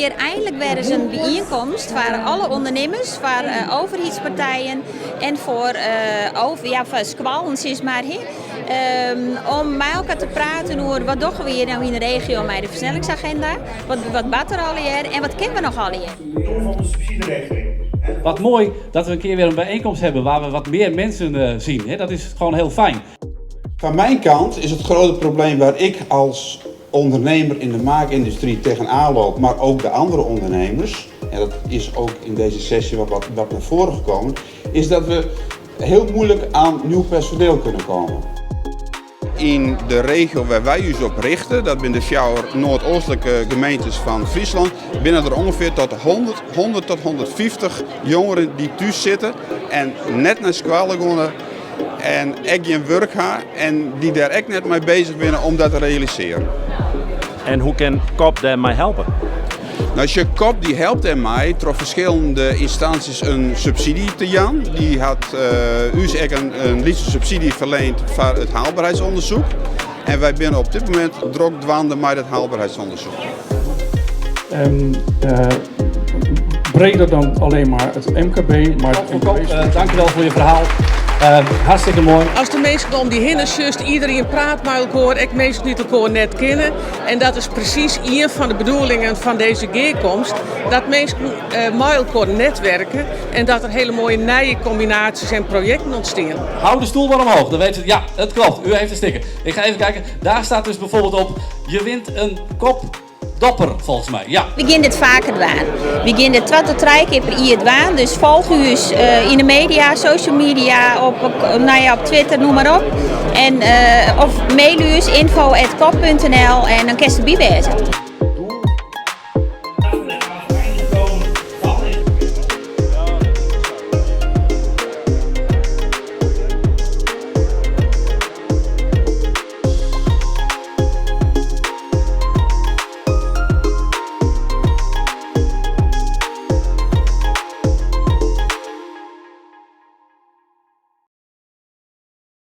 hjir einlik wer ris in byienkomst foar alle ûndernimmers, foar overheidspartijen en foar, ja, foar skoallen sis mar, om mei elkoar te praten oer wat dogge we hjir no yn de regio mei de versnellingsagenda, wat bart der allegear en wat kinne we noch allegear. Doel van de subsidieregeling. Wat mooi dat we een keer weer een bijeenkomst hebben waar we wat meer mensen zien. Dat is gewoon heel fijn. Van mijn kant is het grote probleem waar ik als ondernemer in de maakindustrie tegenaan loop, maar ook de andere ondernemers, en dat is ook in deze sessie wat naar voren gekomen, is dat we heel moeilijk aan nieuw personeel kunnen komen. Yn de regio wêr't wy ús op richte, dat binne de fjouwer noardeastlike gemeentes fan Fryslân, binne der ûngefear tot 100, 100 tot 150 jongeren dy't thús sitte en net nei skoalle geane en ek gjin wurk ha en dy't dêr ek net mei bezich binne om dat te realisearjen. En hoe kin KOP dêrmei helpe? Nou, sjoch, KOP dy helpt dêrmei troch ferskillende ynstânsjes in subsydzje te jaan. Dy hat ús ek in lytse subsydzje ferliend foar it haalbaarheidsûndersyk. En wy binne op dit momint drok dwaande mei dat haalbaarheidsûndersyk. En breder dan alleen maar het MKB, maar het MKB. Dankjewel voor je verhaal. Hartstikke mooi. As de minsken om dy hinne sjochst, iderien praat mei elkoar, ek minsken dy't elkoar net kenne. En dat is presys ien fan de bedoelingen fan dizze gearkomst. Dat minsken mei elkoar netwerke en dat der hiele moaie nije kombinaasjes en projekten ûntstean. Hou de stoel maar omhoog, dan weet u, ja, het klopt, u heeft een sticker. Ik ga even kijken, daar staat dus bijvoorbeeld op, je wint een kop dopper, volgens mij. Ja. We gean dit faker dwaan. We gean dit twa tot trije kear per jier dwaan. Dus folgje ús yn de media, social media, nou ja, op Twitter, noem mar op. En of mail ús info@kop.nl en dan kinst derby wêze.